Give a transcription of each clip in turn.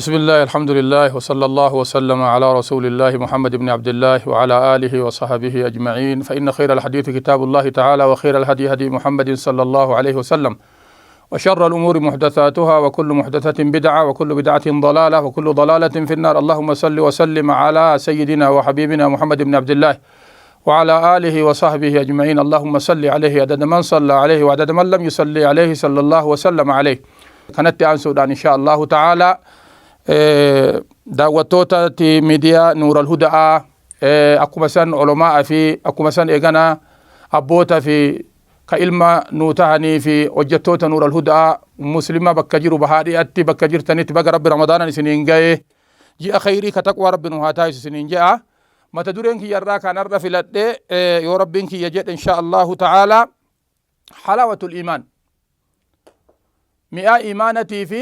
بسم الله، الحمد لله، وصلى الله وسلم على رسول الله محمد بن عبد الله وعلى آله وصحبه أجمعين. فإن خير الحديث كتاب الله تعالى، وخير الهدي هدي محمد صلى الله عليه وسلم، وشر الأمور محدثاتها، وكل محدثة بدعة، وكل بدعة ضلالة، وكل ضلالة في النار. اللهم صل وسلم على سيدنا وحبيبنا محمد بن عبد الله وعلى آله وصحبه أجمعين. اللهم صل عليه عدد من صلى عليه وعدد من لم يصلي عليه، صلى الله وسلم عليه. Kanatti aansuudhaan، إن شاء الله تعالى، daawwattoota miidiyaa Nuural Hudaa, akkuma san olomaa fi akkuma san eegana abboota fi ka ilma nuu tahanii fi hojjettoota Nuural Hudaa, muslima bakka jiru bahaa dhi'atti bakka jirtanitti, baga Rabbi Ramadaanan isiniin ga'e. Ji'a khayrii ka taqwaa Rabbi nu haa taasisu isiniin je'a. Mata dureen kiyyarraa kanarra filadhe, yoo Rabbiin kiyya jedhe، إن شاء الله تعالى، حلاوة الإيمان، mi'aa imaanatii fi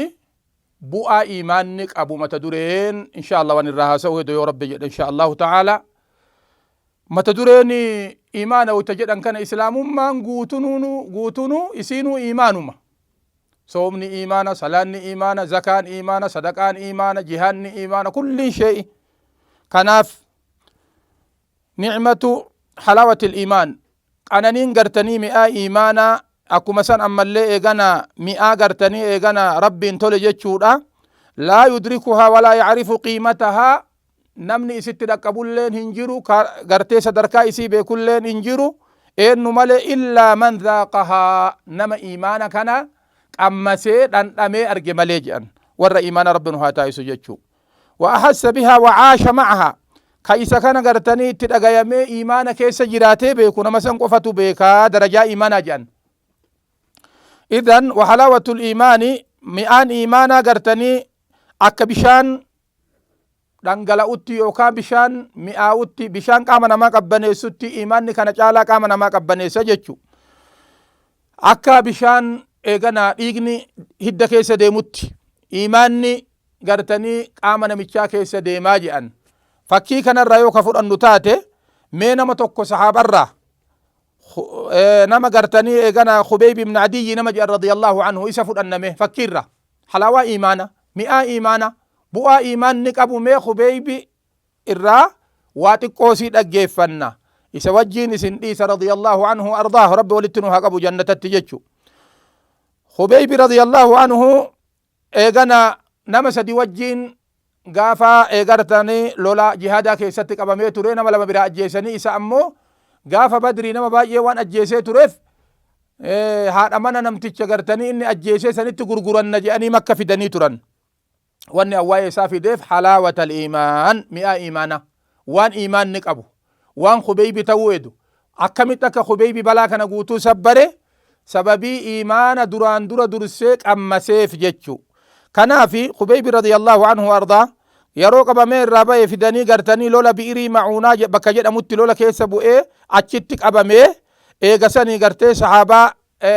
bu'aa imaanni qabu. Mata dureen إن شاء الله waan irraa haasa'u hedu, yoo Rabbi jedhe، إن شاء الله تعالى. Mata dureen imaana wayta jedhan kana, islaamummaan guutunuu guutunuu isiinuu imaanuma. Soomni imaana, salaanni imaana, zakaan imaana, sadaqaan imaana, jihaanni imaana, kulliin شيء. Kanaaf نعمة حلاوة الإيمان, qananiin gartanii mi'aa imaanaa, akkuma san ammallee eegana mi'aa gartanii eegana Rabbiin tole jechuudha. لا يدركها ولا يعرف قيمتها, namni isitti dhaqqabulleen hin jiru, gartee sadarkaa isii beekulleen hin jiru, eennu malee, إلا من ذاقها, nama imaana kana qammasee dhandhamee arge malee jedhan. Warra imaana Rabbi nu haa taa'isu jechuu. وأحس بها وعاش معها, ka isa kana gartanii itti dhagayamee imaana keessa jiraatee beeku, nama san qofatu beekaa darajaa imaanaa jedhan. إذن وحلاوة الإيمان, mi'aan imaanaa gartanii akka bishaan dhangala'utti yookaan bishaan mi'aawutti, bishaan qaama namaa qabbaneessutti, imaanni kana caalaa qaama namaa qabbaneessa jechu. Akka bishaan eegana dhiigni hidda keessa deemutti imaanni gartanii qaama namichaa keessa deemaa jedhan. Fakkii kanarraa yoo ka fudhannu taate, mee nama tokko sahaabarraa, nama gartanii eegana Khubeyb ibn Adiyyi nama jedhan، رضي الله عنه, isa fudhanname. Fakkiirra halaawaa imaana, mi'aa imaana, bu'aa imaanni qabu, mee Khubeybi irraa waa xiqqoo sii dhaggeeffanna. Isa wajjiin isin dhiisa. رضي الله عنه أرضاه, Rabbi walitti nu haa qabu jannatatti jechu. Khubeybi رضي الله عنه eegana nama sadi wajjiin gaafa eegartanii lola jihaadaa keessatti qabamee ture. Nama lama biraa ajjeesanii, isa ammoo gaafa Badrii nama baay'ee waan ajjeesee tureef, haadha mana namticha gartanii inni ajjeesee sanitti gurguranna jedhanii Makka fidanii turan. Wanni awwaa'ee isaa fideef حلاوة الإيمان, mi'aa imaana, waan imaanni qabu, waan Khubeybi ta'uu edu, akkamitti akka Khubeybi balaa kana guutuu sabbare, sababii imaana duraan dura dursee qammaseef jechu. Kanaafi Khubeybi رضي الله عنه أرضاه yeroo qabamee irraa ba'e fidanii gartanii lola Bi'irii Macuunaa bakka jedhamutti lola keessa bu'ee achitti qabamee, eega sanii gartee sahaabaa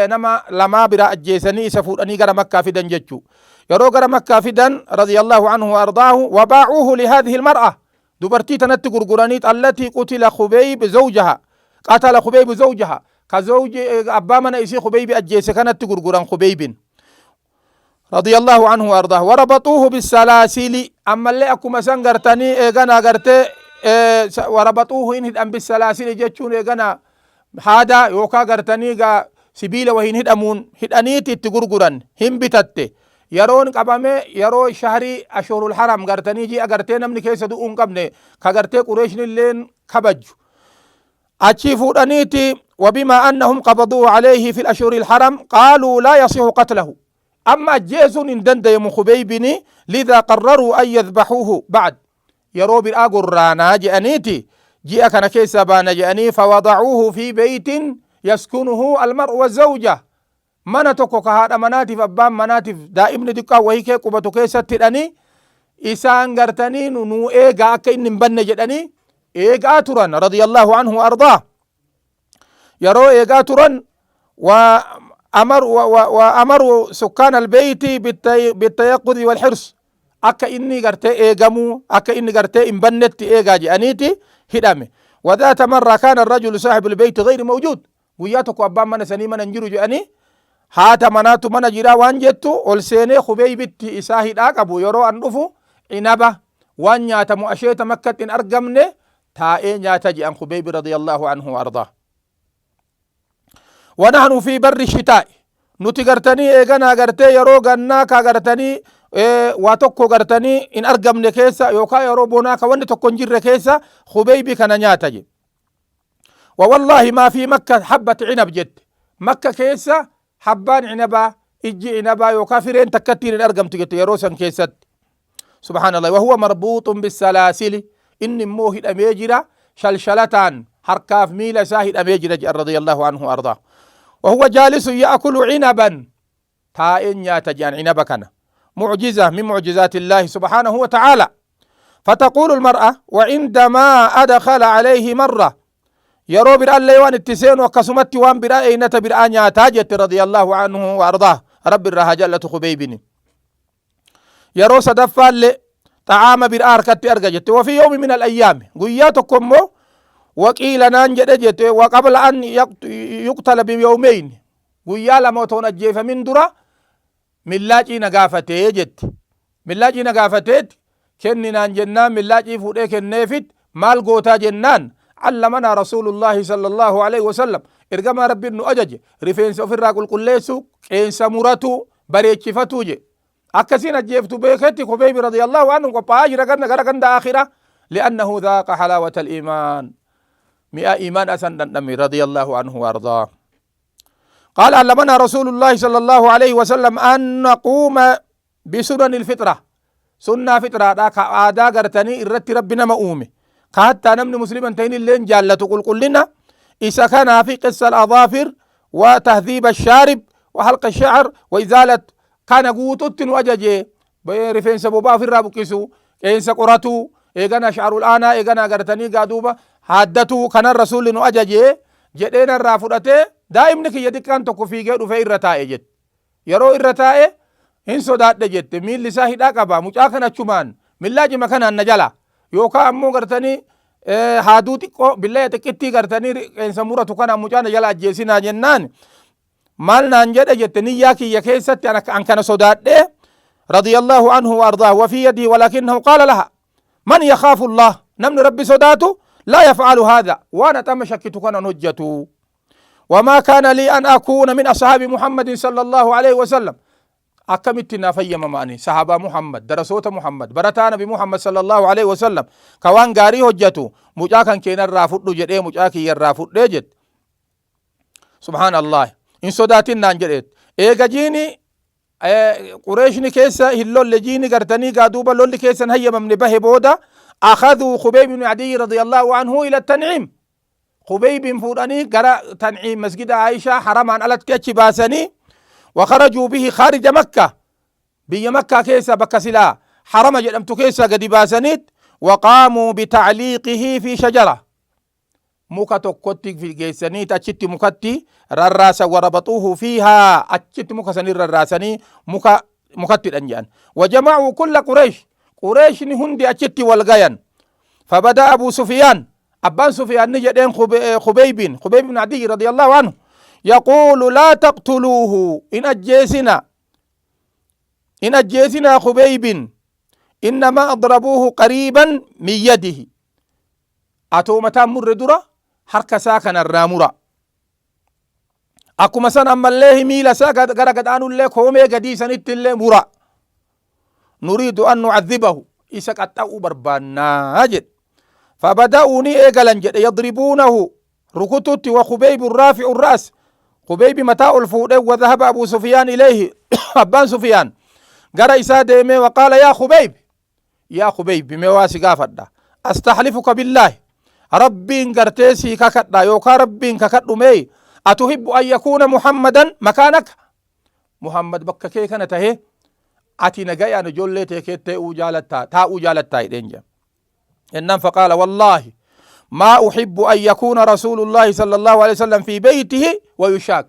nama lamaa bira ajjeesanii isa fuudhanii gara Makkaa fidan jechu. Yeroo gara Makkaa fidan، رضي الله عنه وأرضاه، وباعوه لهذه المرأة, dubartii tanatti gurguranii, التي قتل خبيب زوجها, قتل خبيب زوجها, ka zawji abbaa mana isii Khubeybi ajjeese kanatti gurguran Khubeybin رضي الله عنه وأرضاه. وربطوه بالسلاسل, أما اللي أكما سن غرتني إيغانا غرتي وربطوه إن هدأن بالسلاسل جتشون إيغانا haada yookaa gartanii gaa sibiila wahiin hidhamuun hidhaniiti itti gurguran. Hin bitatte. Yeroon qabame yeroo shahrii أشهر الحرم, gartanii ji'a gartee namni keessa du'uu hin qabne, ka gartee Qureeshnilleen kabajju. Achii fuudhaniiti, وبما أنهم قبضوه عليه في الأشهر الحرم قالوا لا يصح قتله, أما أجيسون إن دنديم خبيبني، لذا قرروا أن يذبحوه بعد, yeroo biraa gurraanaa je'aniiti, ji'a kana keessa baana je'anii. فوضعوه في بيت يسكنه المرء والزوجة, mana tokko ka haadha manaatiif abbaan manaatiif daa'imni xiqqaa wahii kee qubatu keessatti hidhanii, isaan gartanii nu eegaa, akka inni hin banne jedhanii eegaa turan. رضي الله عنه أرضاه. Yeroo eegaa turan, وأمروا سكان البيت بالتيقظ والحرص, akka inni gartee eegamuu, akka inni gartee hin bannetti eegaa jedhaniiti hidhame. وذات مرة كان الرجل صاحب البيت غير موجود, guyyaa tokko abbaan mana sanii mana hin jiru jedhanii. Haata manaatu mana jira waan jettu ol seenee Khubeybitti isaa hidhaa qabu yeroo an dhufu inaba waan nyaatamu asheeta Makkatti hin argamne taa'ee nyaata je'an Khubeybi radiyallahu anhu wa ardaa. Wanahnu fi barri shitaa'i nuti gartanii eeganaa gartee yeroo gannaa ka gartanii waa tokko gartanii hin argamne keessa yookaan yeroo bonaa ka wanni tokko hin jirre keessa Khubeybi kana nyaata jedhe. Wawallaahi maa fi Makka habbat cinab jette. Makka keessa habbaan cinabaa, ijji cinabaa yookaan fireen takkattiin hin argamtu jette yeroo san keessatti. Subhaanallah. Wahuwa marbuuxun bissalaasili. Inni immoo hidhamee jira shalshalataan harkaaf miila isaa hidhamee jira jedhan radiyallahu anhu ardaa. Wahuwa jaalisun ya'kulu cinaban. Taa'een nyaata jedhan cinaba kana. Mucjiza min mucjizaatillaahi subhaanahu wa ta'aala. فتقول المرأة وعندما أدخل عليه مرة yeroo biraallee waan itti seenu akkasumatti waan biraa eeynata biraa nyaataa jette radiyallahu anhu wa ardaah, Rabbi irraa haa jallatu. Khubeybini yeroo sadaffaallee xa'aama biraa harkatti arga jette. وفي يوم من الأيام guyyaa tokko immoo وقيل naan jedhe jette وقبل أن يقتل بيومين guyyaa 2 otoo hin ajjeefamin dura millaacii na gaafatee jette. Millaacii na gaafateet kenni naan jennaan millaacii fuudhee kenneefit. Maal gootaa jennaan, علمنا رسول الله صلى الله عليه وسلم ergamaa Rabbiin nu ajaje rifeensa ofirraa qulqulleessu, qeensa muratu, bareechifatuu je. Akkasiin ajjeeftu beeketti Khubeybi radiyallahu anhu qophaa'aa jira ganna gara ganda aakhira لأنه ذاق حلاوة الإيمان mi'a iimaan asan dhandhame رضي الله عنه وأرضاه. قال علمنا رسول الله صلى الله عليه وسلم أن نقوم بسنن الفطرة sunnaa fixraadha ka aadaa gartanii irratti Rabbi nama uume ka hattaa namni musliman ta'in illeen jaallatu qulqullina isa kanaa fi قص الأظافر وتهذيب الشارب وحلق الشعر وإزالة kana guututti nu ajaje. Rifeensa bobaa ofirraa buqqisu, qeensa qoratu, eegana شعر العانة eegana gartanii gaa duuba haaddatu kanan Rasuulli nu ajaje jedheen irraa fudhatee. Daa'imni kiyya xiqqaan tokko fiigee dhufee irra taa'e jette. Yeroo irra taa'e hin sodaadhe jette. Miilli isaa hidhaa qaba. Mucaa kana achumaan millaajima kanaan na jala yookaan ammoo gartanii haaduu xiqqoo billaya xiqqittii gartanii qeensa muratu kanaan mucaa na jala ajjeesinaa jennaan maal naan jedhe jette. Niyyaa kiyya keessatti an kana sodaadhe رضي الله عنه وأرضاه وفي يده ولكنه قال لها من يخاف الله namni Rabbi sodaatu لا يفعل هذا waan ati shakkitu kana hojjatu. وما كان لي أن أكون من أصحاب محمد صلى الله عليه وسلم akkamitti naa fayyamama ani sahabaa Muhammad, darasoota Muhammad, barataa Nabi Muhammad صلى الله عليه وسلم ka waan gaarii hojjatu mucaa kan keenarraa fudhu jedhee mucaa kiyyarraa fudhee jette. Subhaan Allah, hin sodaatin naan jedheet. Eega jiini Qureeshni keessa hin lolle, jiini gartanii gaa duuba lolli keessan hayyamamne bahe booda أخذوا خبيب بن عدي رضي الله عنه إلى التنعيم Khubeybiin fuudhanii gara Tanciim masgida Aayishaa haramaan alatti achi baasanii وخرجوا به خارج مكة biyya Makkaa keessa bakka silaa harama jedhamtu keessa gadi baasaniit وقاموا بتعليقه في شجرة muka tokkotti geessaniit achitti mukatti rarraasan وربطوه فيها achitti muka sanii rarraasanii muka mukatti hidhan jedhan. وجمعوا كل قريش Qureeshni hundi achitti wal gayan. فبدأ أبو سفيان abbaan Sufiyaan ni jedheen Khubeybiin, Khubeyb ibn Adiy رضي الله عنه يقول لا تقتلوه in ajjeesina, in ajjeesina Khubeybiin إنما اضربوه قريبا من يده atoo mataan murre dura harka isaa kanarraa mura. Akkuma san ammallee miila isaa gara gadhaanullee koomee gadii sanitti illee mura. نريد أن نعذبه isa qaxxa'uu barbaannaa jedhe. فبدأوا ni eegalan jedhe يضربونه rukututti وخبيب رافع الرأس Khubeybi mataa ol fuudhe. وذهب أبو سفيان إليه abbaan Sufiyaan gara isaa deemee وقال يا خبيب يا خبيب mee waa si gaafadha أستحلفك بالله Rabbiin gartee sii kakadha yookaan Rabbiin kakadhu mee أتحب أن يكون محمدا مكانك Muhammad bakka kee kana tahe ati nagayaan ijoollee tee kee ta'uu jaalattaa taa'uu jaalattaa jedheen jedha jennaan. فقال والله ما أحب أن يكون رسول الله صلى الله عليه وسلم في بيته ويشاك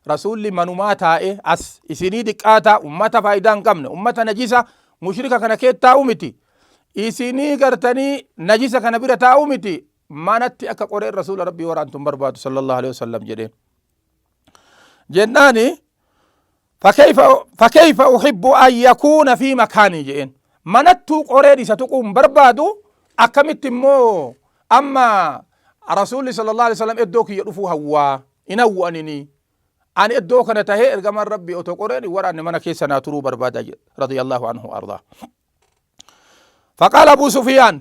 rasuulli manumaa taa'e as isinii diqqaataa ummata faayidaa hin qabne ummata najisa mushrika kana kee taa'u miti isinii gartanii najisa kana bira taa'u miti manatti akka qoreen rasuula Rabbii waraantu hin barbaadu صلى الله عليه وسلم jedheen jennaani. Fakayfa uhibbu an yakuuna fi makaanii je'een. Manattuu qoreen isa tuquu hin barbaadu, akkamitti immoo amma Rasuulli sallallahu alaihi wasallam iddoo kiyya dhufuu hawwaa? Hin hawwu anini. Ani iddoo kana tahee ergamaan Rabbii otoo qoreen hin waraanne mana keessa naa turuu barbaada jedhe radiyallahu anhu ardaa. Faqaala Abuu Sufiyaan,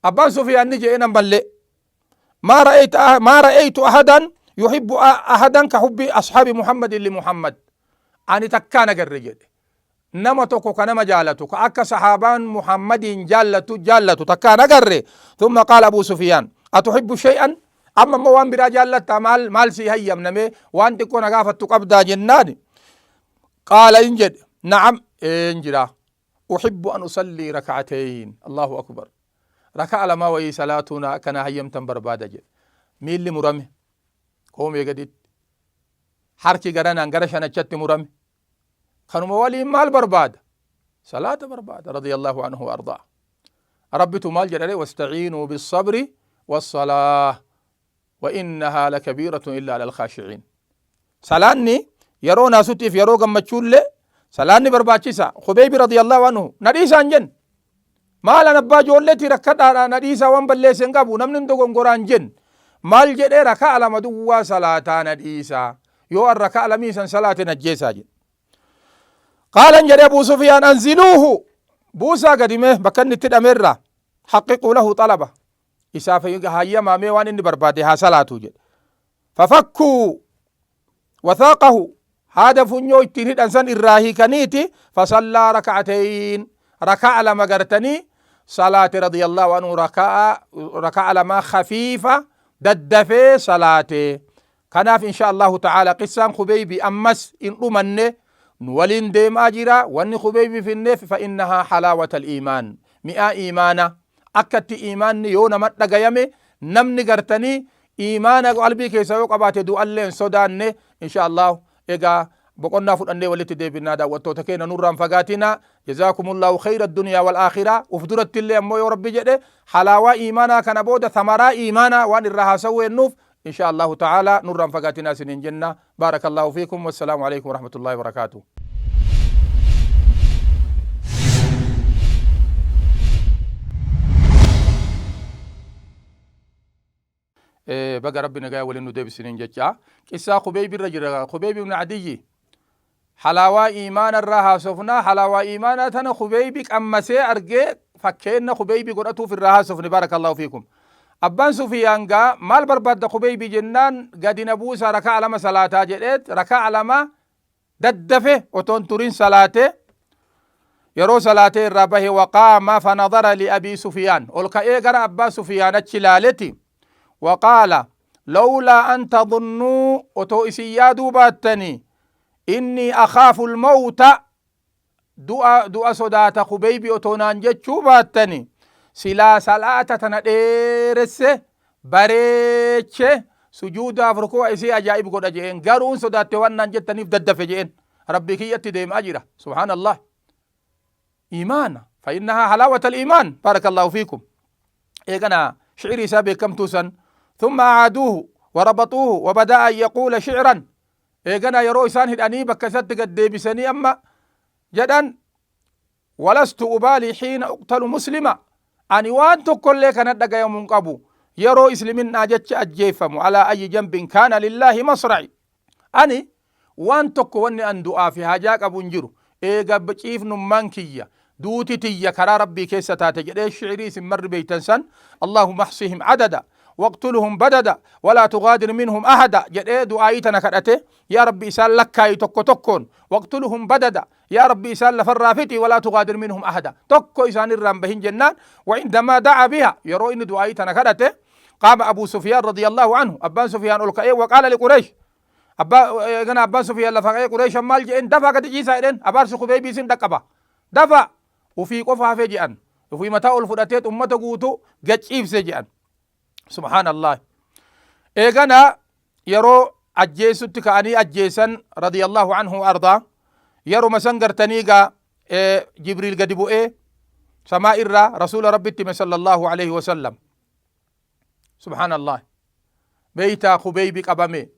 Abbaan Sufiyaan ni je'een ammallee, maa ra'aytu ahadan yuhibbu ahadan ka hubbi ashaabi Muhammadin li Muhammad. Ani takkaa nagarre jedhe. Nama tokko ka nama jaalatu ka akka sahaabaan Muhammadiin jaallatu jaallatu takkaa nagarre. Thumma qaala Abuu Sufiyaan, atuhibbu shay'an? Amma immoo waan biraa jaallattaa, maal maal sii hayyamnamee waan xiqqoo na gaafattu qabdaa jennaan, qaala in jedhe, na'am, een jira, uhibbu an usallii raka'atayn. Allahu akbar, raka'a lama wayii salaatuu na akka naa hayyamtan barbaada jedhe. Miilli murame koomee gaditti, harki garanaan gara shanachatti murame, kanuma waliin maal barbaada? Salaata barbaada, radiyallahu anhu wa ardaa. Rabbitu maal jedhare? Wastaciinuu bissabri wassalaah wa innahaa lakabiiratun illaa alal khaashiciin. Salaanni yeroo naasutiif yeroo gammachuullee salaanni barbaachisa. Khubeybi radiyallahu anhu na dhiisaan jenne. Maal an abbaa ijoolleetii rakkadhaadha, na dhiisaa, waan balleesse hin qabu, namni hin dogongoraan jenne. Maal jedhee? Raka'a lama duwwaa salaataa na dhiisaa. Yoo an raka'a lamii san salaate na ajjeesaa jedhe. Qaalan jedhe Abuu Sufiyaan, anziluuhu, buusaa gadi mee bakka inni itti hidhamerraa, haqqiquu lahu xalaba, isaaf hayyamaa mee waan inni barbaade haa salaatu jedhe. Fafakkuu wathaaqahu, haada funyoo ittiin hidhan san irraa hiikaniiti, fasallaa raka'atayn, raka'a lama gartanii salaate, radiyallahu anhu, raka'a lama khafiifa daddafee salaate. Kanaaf insha Allahu ta'ala qissaan Khubeybi ammas hin dhumanne, nu waliin deemaa jira. Wanni Khubeybi finneef fa innahaa halaawata al-iimaan, mi'aa iimaana, akkatti iimaanni yoo nama dhagayame namni gartanii iimaana qalbii keessa yoo qabaate du'allee hin sodaanne insha Allah. Egaa boqonnaa fudhannee walitti deebinaa, daawwattoota keenya nurraan fagaatinaa. Jazaakumullahu khayra dunyaa wal aakhiraa. Uf duratti illee ammoo yoo Rabbi jedhe halaawaa iimaanaa kana booda thamaraa iimaanaa waan irraa haasawuu hennuuf insha Allahu ta'ala nurraan fagaatinaa isiniin jenna. Baarakallahu fiikum, wassalaamu alaikum warahmatullahi wabarakaatuh. Baga Rabbi nagaya waliin nu deebisiniin jecha. Qissaa Khubeybi irra jira. Khubeybi ibn Adiyyi halaawaa iimaana irraa haasofnaa. Halaawaa iimaanaa tana Khubeybi qammasee argee fakkeenna Khubeybi godhatuuf irraa haasofne. Baarakallahu fiikum. Abbaan Sufiyaan gaa maal barbaadda Khubeybi jennaan, gadi na buusaa raka'a lama salaataa jedheet raka'a lama daddafe otoon turin salaate. Yeroo salaatee irraa bahe, waqaama fanadara liabii Sufiyaan, ol ka'ee gara abbaa Sufiyaan achi laaleti, waqaala lawlaa an tadunnuu, otoo isin yaaduu baattanii, innii akhaafu lmawta, du'a sodaata Khubeybi otoo naan jechuu baattani, silaa salaata tana dheeresse bareeche sujuudaaf ruku'a isii ajaa'ib godha je'een, garuun sodaatte waan naan jettaniif daddafe je'een. Rabbii kiyyatti deemaa jira. Subhaanallah, iimaana, fa innahaa halaawata al-iimaan. Baarakallahu fiikum. Eegana shi'irii isaa beekamtuu san, thumma a'aaduuhu warabaxuuhu wabada'a an yaquula shi'ran. Eegana yeroo isaan hidhanii bakka isatti gad deebisanii amma jedhan, walastu ubaalii xiina uqtalu muslima, ani waan tokkollee kana dhagayamu hin qabu yeroo isliminnaa jecha ajjeeffamu, alaa ayyi jambin kaana lillaahi masra'i, ani waan tokko wanni an du'aa fi haajaa qabu hin jiru eega ciifnummaan kiyya duuti tiyya karaa Rabbii keessa taate jedhee shi'irii isin marri beeytan san, Allahumma ahsihim adada waqtuluhum badada walaa tugaadir minhum ahada jedhee du'aayii tana kadhate. Yaa Rabbi, isaan lakkaayi tokko tokkoon, waqtuluhum badada, yaa Rabbi, isaan lafarraa fixi, walaa tugaadir minhum ahada, tokko isaan irraa hin bahin jennaan, wa indamaa da'a biha, yeroo inni du'aayii tana kadhate, qaama Abuu Sufiyaan radiyallahu anhu, abbaan Sufiyaan ol ka'ee, waqaala liqureesh, abbaa eegana abbaan Sufiyaan lafa ka'ee Qureeshan maal jedheen? Dafaa gadi ciisaa jedheen, abaarsi Khubeybii isin dhaqqaba, dafa. Ufii qofa hafee jedhan, ufii mataa ol fudhatee ummata guutuu gad ciibse jedhan. Subhaanallah. Eegana yeroo ajjeesutti ka'anii ajjeesan radiyallahu anhu ardaa. Yeruma san gartanii gaa Jibriil gadi bu'ee samaa irraa rasuula Rabbitti hime sallallahu alaihi wasallam. Subhaanallah. Beeytaa Khubeybi qabame.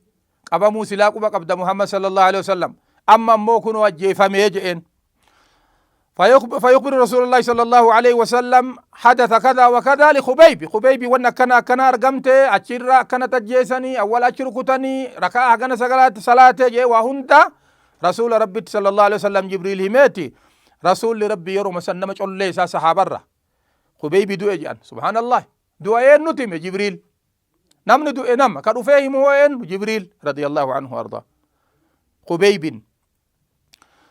Qabamuu silaa quba qabda Muhammad sallallahu alaihi wasallam. Amma ammoo kunoo ajjeefamee je'een. فيخبر رسول الله صلى الله عليه وسلم حدث كذا وكذا لخبيب. خبيب وانا كان كان ارقمت اتشرا كان تجيسني اول اشركتني ركعه كان سغلات صلاه جي وهندا رسول ربي صلى الله عليه وسلم جبريل هميتي رسول ربي يرو مسنم چولي سا صحابره خبيب دوء جان. سبحان الله، دوء نتم جبريل نمن دوء نم كانوا فيهم هو جبريل رضي الله عنه وارضاه. خبيب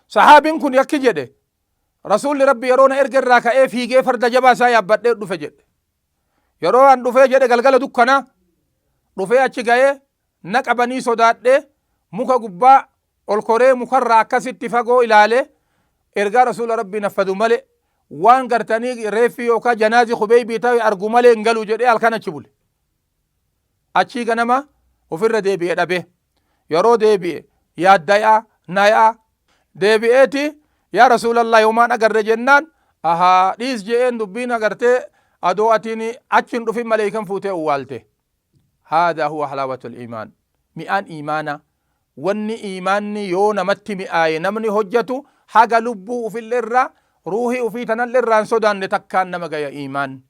صحابين كن يكي جده رسول ربي يرون ارجع راكا فيجي فرد جبا سا يابد دفه جد yeroo an dhufee jedhe galgala dukkana dhufee achi ga'ee na qabanii sodaadhe muka gubbaa ol koree mukarraa akkasitti fagoo ilaale ergaa rasuula rabbii naffadu male waan gartanii reeffi yookaan janaazi Khubeybii ta'e argu malee hin galu jedhee halkan achi bule. Achii ganama ofirra deebi'e dhabe. Yeroo deebi'e yaaddayaa nayaa deebi'eeti yaa rasuulallah yoomaan agarre jennaan ahaa dhiis je'een dubbiin agartee adoo atiin achi hin dhufin maleeykan fuutee uwwaalte. هذا هو حلاوة الإيمان. Mi'aan iimaana wanni iimaanni yoo namatti mi'aaye namni hojjatu haga lubbuu ufillee irraa ruuhii ufii tanallee irraa hin sodaanne takkaan nama gaya iimaan.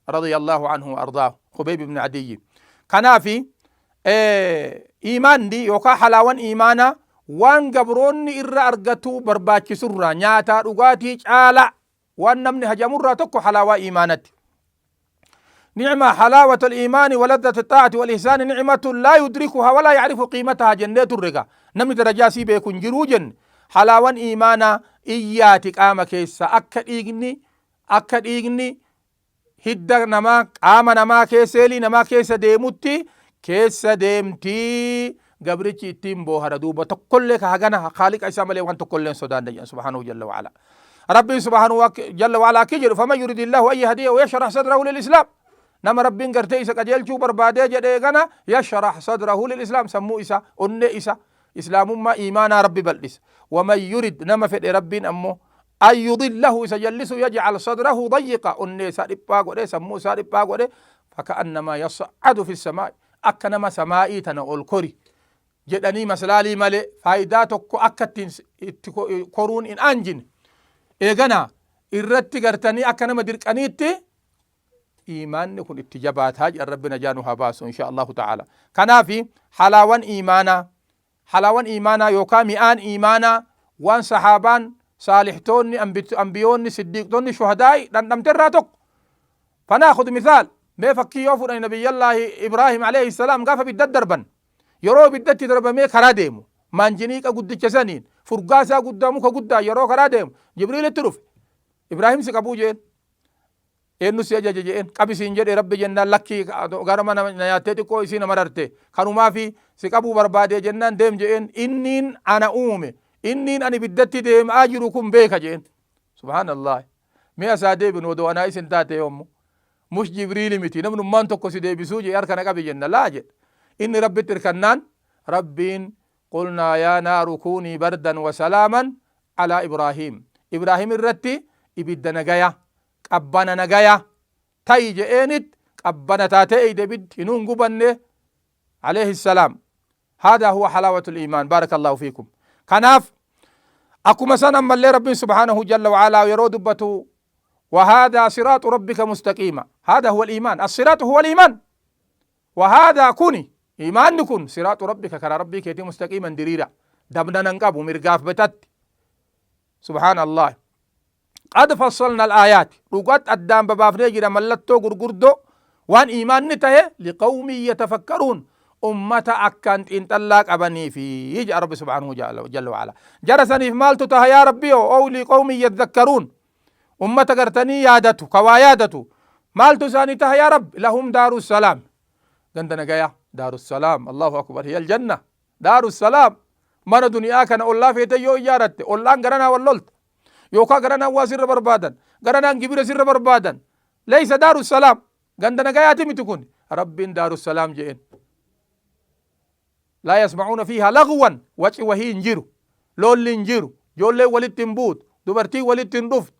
رضي الله عنه وأرضاه خبيب بن عدي. Kanaafi iimaanni yookaan halaawan iimaanaa waan gabroonni irra argatu barbaachisurraa nyaataa dhugaatii caala waan namni hajamurraa tokko halaawaa iimaanatti. نعمة حلاوة الإيمان ولذة الطاعة والإحسان نعمة لا يدركها ولا يعرف قيمتها. جنة الرقا نمني درجة سي بيكون جروجن حلاوة إيمانا إياتك آما كيسا أكد إيغني أكد إيغني hidda namaa qaama namaa keesseelii namaa keessa deemutti keessa deemtii gabrichi ittiin boohara. Duuba tokkollee ka hagana khaaliqa isaa malee waan tokkollee hin sodaanne jedhan سبحانه جل وعلا. Rabbiin سبحانه جل وعلا akki jedhu: فمن يرد الله أن يهديه يشرح صدره للإسلام. Nama rabbiin gartee isa qajeelchuu barbaadee jedhee gana يشرح صدره للإسلام, sammuu isa onnee isa islaamummaa iimaanaa rabbi bal'isa. ومن يرد, nama fedhe rabbiin ammoo, أن يضله, isa jallisu, يجعل صدره ضيقا, onnee isaa dhiphaa godhe, sammuu isaa dhiphaa godhe, فكأنما يصعد في السماء, akka nama samaa'ii tana ol kori jedhanii maslaalii malee faayidaa tokko akka ittiin itti koruun hin anjine. Eegana irratti gartanii akka nama dirqaniitti iimaanni kun itti jabaataa jedhan. Rabbi najaa nu haa baasu إن شاء الله تعالى. Kanaafi halaawan iimaanaa, halaawan iimaanaa yookaan mi'aan iimaanaa waan sahaabaan saalihtoonni ambiyoonni siddiiqtonni shuhadaa'i dhandhamterraa tokko. فنأخذ مثال, mee fakkii yoo fudhani, nabiyyallaahi Ibraahim عليه السلام gaafa biddat darban, yeroo biddatti darbamee karaa deemu maanjiniiqa guddicha saniin furgaasaa guddaa muka guddaa yeroo karaa deemu Jibriilitti dhufe. Ibraahim si qabuu jeen. Eenyu si ajaje jeen. Qabisiin jedhe rabbi jennaan, lakkii gara mana nyaattee xiqqoo isii nama rarte kanumaafi si qabuu barbaade jennaan, deem jeen. Inniin ana uume, inniin ani biddatti deemaa jiru kun beeka jeen. سبحان الله. Mi'a isaa deebinu odoo anaa isin taate yoommu mush Jibriili miti namnummaan tokko si deebisuu jee harka na qabi jenna. Laa jedhe, inni rabbitti irkannaan rabbiin قلنا يا نار كوني بردا وسلاما على إبراهيم. إبراهيم irratti ibidda nagaya qabbana nagaya ta'i je'eenit qabbana taatee eyde ibiddi hinuun gubanne عليه السلام. هذا هو حلاوة الإيمان، بارك الله فيكم. Kanaaf akkuma san ammallee rabbiin سبحانه جل وعلا yeroo dubbatu: وهذا صراط ربك مستقيما. هذا هو الإيمان، الصراط هو الإيمان. وهذا كوني إيمان كن صراط ربك كرا ربي كيتي مستقيما diriira dabna nan qabu mirgaaf bitatti. سبحان الله. قد فصلنا الآيات, dhugat addaan babaafnee jira mallattoo gurguddoo waan iimaanni tahe, لقوم يتفكرون, ummata akkaan xiinxallaa qabanii fi jedha rabbi سبحانه جل وعلا. Jara saniif maaltu taha yaa rabbi? أو لقوم يذكرون, ummata gartanii yaadatu kawaa yaadatu maaltu isaanii taha yaa rabbi? لهم دار السلام, ganda nagaya, دار السلام. الله أكبر. هي الجنة دار السلام. Mana duniyaa kana ollaa feete yoo ijaaratte ollaan garanaa wal lolta yookaan garanaan waa sirra barbaadan, garanaan gibira sirra barbaadan, ليس دار السلام, ganda nagayaati miti kun. Rabbiin دار السلام je'en. لا يسمعون فيها لغوا, waci wahii hin jiru, lolli hin jiru, ijoolleen walitti hin buutu, dubartii walitti hin dhuftu.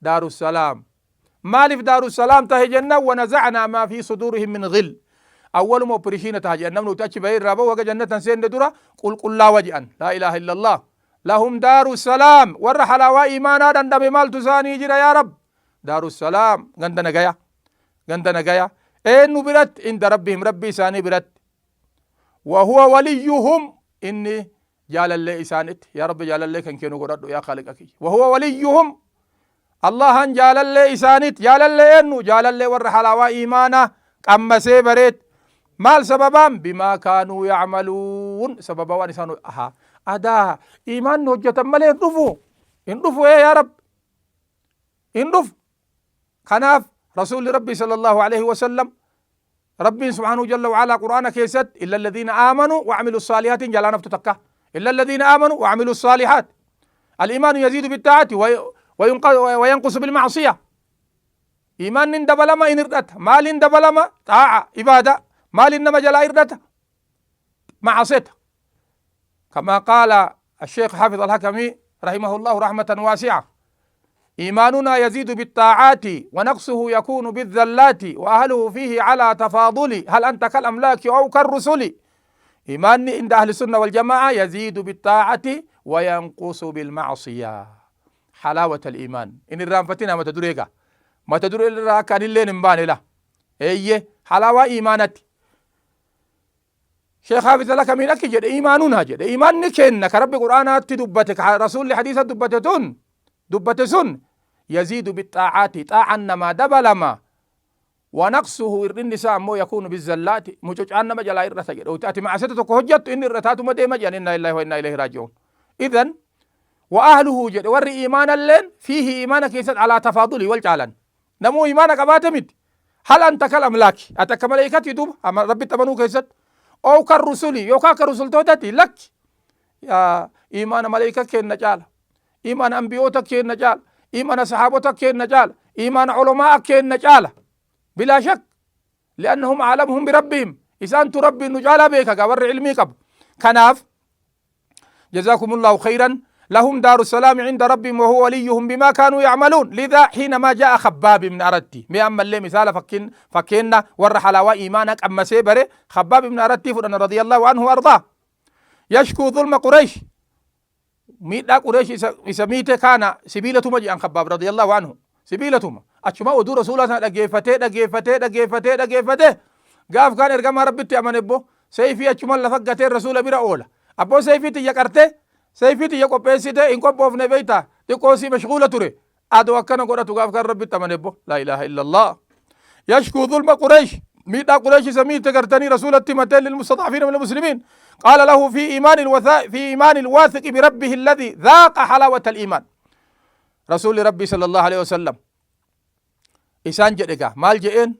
دار السلام maaliif دار السلام tahe jennaan, ونزعنا ما في صدورهم من غل. Awwaluma operation taha jedhan. Namni uti achi bahee irraa bahu haga jannatan seenne dura qulqullaawa jedhan. لا إله إلا الله. Lahum daaru salaam. Warra halaawaa iimaanaa dhandhame maaltu isaanii jira yaa Rab? Daaru salaam, ganda nagaya. Ganda nagaya. Eenyu biratti? Inda rabbihim, rabbii isaanii biratti. Wa huwa waliyyuhum, inni jaalallee isaanitti. Yaa Rabbi, jaalallee kan kee nu godhadhu, yaa Khaaliqa kiyya. Wa huwa waliyyuhum, Allahan jaalallee isaanitti. Jaalallee eenyu? Jaalallee warra halaawaa iimaanaa qammasee bareet. Maal sababaan? Bimaa kaanuu yacmaluun, sababa waan isaan aha adaa iimaanni hojjetan malee hin dhufu, hin dhufu. Ee yaa Rabbi, hin dhufu. Kanaaf Rasuulli Rabbii sallallahu alaihi wasallam, Rabbiin subhaanahu jalla wa'alaa Qur'aana keessatti illa alladhiina aamanuu wa amilu saalihaatiin jalaa naftu takka, illa alladhiina aamanuu wa amilu saalihaat. Al-iimaanu yaziidu bittaa'ati wa yanqusu bilma'siya. Iimaanni hin dabalama, hin hirdhata. Maaliin dabalama? Xaa'a, ibaada. Maaliin nama jalaa hirdhata? Ma'aseta. كما قال الشيخ حافظ الحكمي رحمه الله رحمة واسعة: إيماننا يزيد بالطاعات ونقصه يكون بالذلات، وأهله فيه على تفاضل، هل أنت كالأملاك أو كالرسل. إيمان عند أهل السنة والجماعة يزيد بالطاعة وينقص بالمعصية. حلاوة الإيمان إن الرانفتنا ما تدريك ما تدري كان اللين مبان له إيه حلاوة إيمانتي. Sheekh Haafiz Alakamiin akki jedhe: iimaanuna jedhe, iimaanni kenna ka Rabbi Qur'aanaatti dubbate, ka Rasuulli hadiisa dubbate tun dubbate sun, yaziidu bixaacaati, xaacan namaa dabalama, wa naqsuhu, hir'inni isaa ammoo, yakuunu bizallaati, mucucaan nama jalaa hir'ata jedhe. Ati macasata tokko hojjattu, inni hir'ataatuma deema jedhan. Inna lillahi wa inna ilayhi raaji'uun. Idan wa ahluhu jedhe, warri iimaanalleen, fiihi, iimaana keessatti, alaa tafaadulii, wal caalan. Namuu iimaana qabaate miti. Hal anta kal amlaaki, ati akka maleeykati duuba Rabbitti amanuu keessatti, oo kan rusuli yookaan akka rusultootati? Lakki yaa, iimaana maleeyka keenna caala, iimaana ambiyoota keenna caala, iimaana sahaabota keenna caala, iimaana ulamaa keenna caala, bilaa shak, li'annahum a'lamuhum birabbihim. Isaantu Rabbiin nu caalaa beeka gaa, warri ilmii qabu. Kanaaf جزاكم الله خيرا. لهم دار السلام عند ربهم وهو وليهم بما كانوا يعملون. لذا حينما جاء خباب بن أردي مي أما اللي مثال فكين فكينا ور حلاوة إيمانك أما سيبري خباب بن أردي فرن رضي الله عنه وأرضاه يشكو ظلم قريش، miidhaa Qureesh isa miite. Kaana sibiilatuma jedhan. Khabbaab radiyallahu anhu sibiilatuma achuma oduu Rasuulaa sana dhageeffatee dhageeffatee dhageeffatee dhageeffatee, gaaf kaan ergamaa Rabbitti amane. Ebbo seeyfii achuma lafa gatee Rasuula bira oola. Abboo, seeyfii tiyya qartee, seeyfii tiyya qopheessite hin qophoofne, beeyta, xiqqoo sii mashguula ture. Adoo akkana godhatu gaaf kaan Rabbitti amane. Ebbo, laa ilaaha illallah. Yashkuu dhulma Qureesh, miidhaa Qureesh isa miite gartanii Rasuulatti himatee, lilmustadcafiina min almuslimiin. قال له في إيمان الواثق بربه الذي ذاق حلاوة الإيمان. رسول ربي صلى الله عليه وسلم إسان jedhe maal jedheen?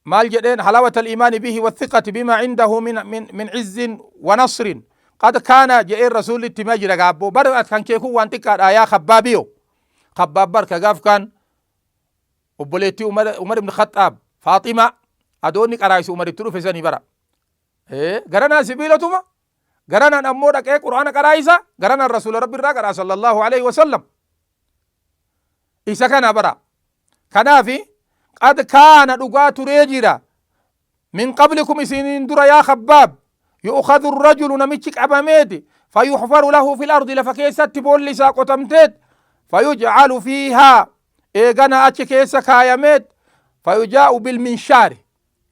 Maal jedheen? حلاوة الإيمان به والثقة بما عنده من عز ونصر قد كان. jedheen Rasuulli itti jira gaabbo bar kan keekuu waan xiqqaadha yaa Khabbaabiyo. Khabbaab barka gaaf kaan obboleettii Umar ibn Khaxaab Faaxima adoonni qaraayisu Umaritti dhufe sanii bara garanaan sibiilatuma, garanaan ammoo dhaqee Qur'aana qaraayisa, garanaan Rasuula Rabbi irraa qaraa sallallahu alaihi wasallam. Isa kana bara. Kanaafi قد كان, dhugaa turee jira, من قبلكم, isiniin dura, yaa Khabbaab, يؤخذ الرجل, namichi qabameeti, فيحفر له في الأرض, lafa keessatti boolli isaa qotamteet, فيجعل فيها, eegana achi keessa kaayameet, فيجاء بالمنشار,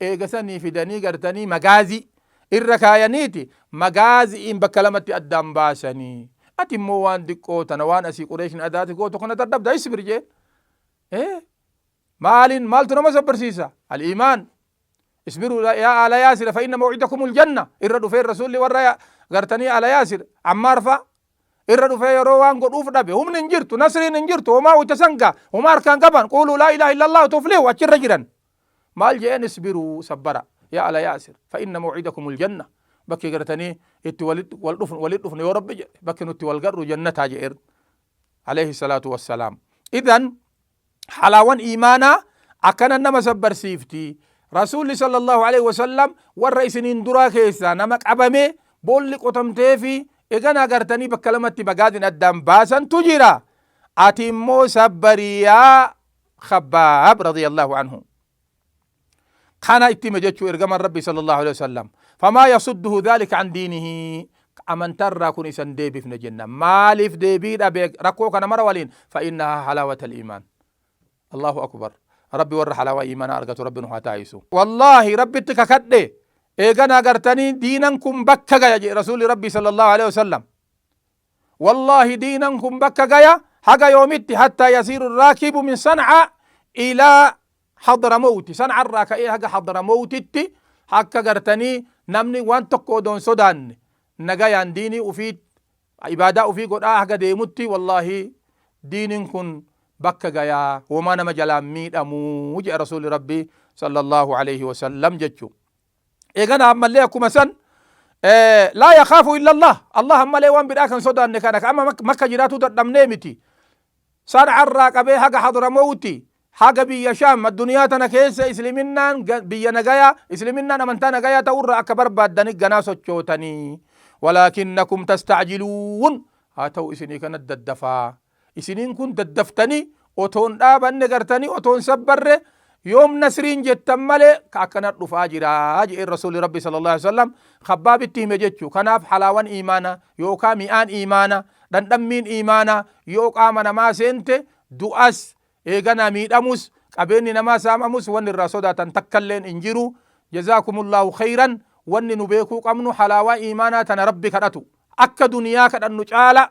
eega sanii fidanii gartanii magaazii irra kaayaniiti, magaazi'iin bakka lamatti addaan baasanii. Ati immoo waan xiqqoo tana, waan asii Qureeshin adaati gootu kana dadhabda. Isbir jeen. Maaliin, maaltu nama sabbarsiisa? Al-iimaan. اصبروا يا آل ياسر فإن موعدكم الجنة. Irra dhufee Rasuulli warra gartanii ala Yaasir Ammaar fa irra dhufee yeroo waan godhuuf dhabe, humni hin jirtu, nasriin hin jirtu, homaa wita sanga homaa harkaan qaban, قولوا لا إله إلا الله تفلحوا achirra jiran. Maal jeen? اصبروا, sabbara, يا آل ياسر فإن موعدكم الجنة. Bakki gartanii itti wal dhufnu, walit dhufnu yoo Rabbi jedhe, bakki nutti wal garru jannataa jedheer عليه الصلاة والسلام. Idan halaawan iimaanaa akkana nama sabbarsiifti. Rasuulli sallallahu alaihi wasallam warra isiniin duraa keessaa nama qabame boolli qotamtee fi eganaa gartanii bakka lamatti magaazin addaan baasantu jira. Ati immoo sabbarii yaa Khabbaab radiyallahu anhu. Kana itti hime jechuu ergamaan Rabbi sallallahu alaihi wasallam. فما يصده ذلك عن دينه. Amantarraa kun isan deebifne jenna. Maaliif deebii dhabe rakkoo kana mara waliin? Fa innahaa halaawatal iimaan. Allahu akbar. Rabbi warra halaawaa iimaanaa argatu Rabbi nu haa taasisu. Wallaahi Rabbitti kakadhe, eeganaa gartanii diinan kun bakka gaya jedhe Rasuulli Rabbii sallallahu alaihi wasallam. Wallaahi diinan kun bakka gaya. Haga yoomitti? Hattaa yasiiru raakibu min San'aa ilaa Hadramowti. San'arraa ka'ee haga Hadramowtitti akka gartanii namni waan tokko odoon sodaanne nagayaan diinii ufii, ibaadaa ufii godhaa haga deemutti, wallaahi diiniin kun bakka gayaa, womaa nama jalaan miidhamuu jedha Rasuulli Rabbii sallallahu alaihi wasallam jechuu. Eegana ammallee akkuma san laa yakaafu illa Allah, Allah malee waan biraa kan sodaanne kana ka amma Makka jiraatuu dadhabnee miti. San'arraa qabee haga Hadramowti, haga biyya Shaam, addunyaa tana keessa isliminnaan biyya nagayaa, isliminnaan amantaa nagayaa ta'urraa akka barbaaddani ganaa sochootanii. Walaakinnakum tastacjiluun, haa ta'u isinii kana daddafaa, isiniin kun daddaftanii otoon dhaabanne gartanii otoon sabbarre yoom nasriin jettan malee ka akkana dhufaa jira jedheen Rasuulli Rabbi sallallahu alaihi wasallam Khabbaabitti hime jechuu. Kanaaf halaawan iimaana yookaa mi'aan iimaana, dhandhammiin iimaana yoo qaama namaa seente, du'as eeganaa miidhamus, qabeenyi namaa saamamus wanni irraa sodaatan takkalleen hin jiru. Jazaakumullahu khayran. Wanni nu beekuu qabnu halaawaa iimaanaa tana Rabbi kadhatu. Akka duniyaa kadhannu caala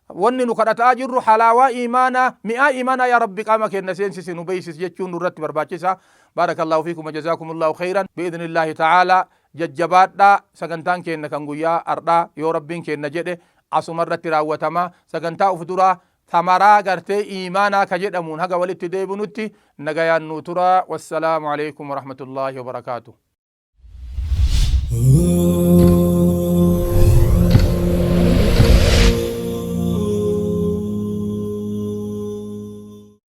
wanni nu kadhataa jirru halaawaa iimaanaa, mi'aa iimaanaa yaa Rabbi qaama keenya seensisi, nu beeksisi jechuun nurratti barbaachisa. Baarakallahu fiikum wa jazaakumullahu khayran bi'idhnillaahi ta'aalaa. Jajjabaadhaa. Sagantaan keenya kan guyyaa har'aa yoo Rabbiin keenya jedhe asuma irratti raawwatama. Sagantaa uf duraa thamaraa gartee iimaanaa ka jedhamuun haga walitti deebinutti nagayaan nuu turaa. Wassalaamu alaikum warahmatullaahi wabarakaatuh.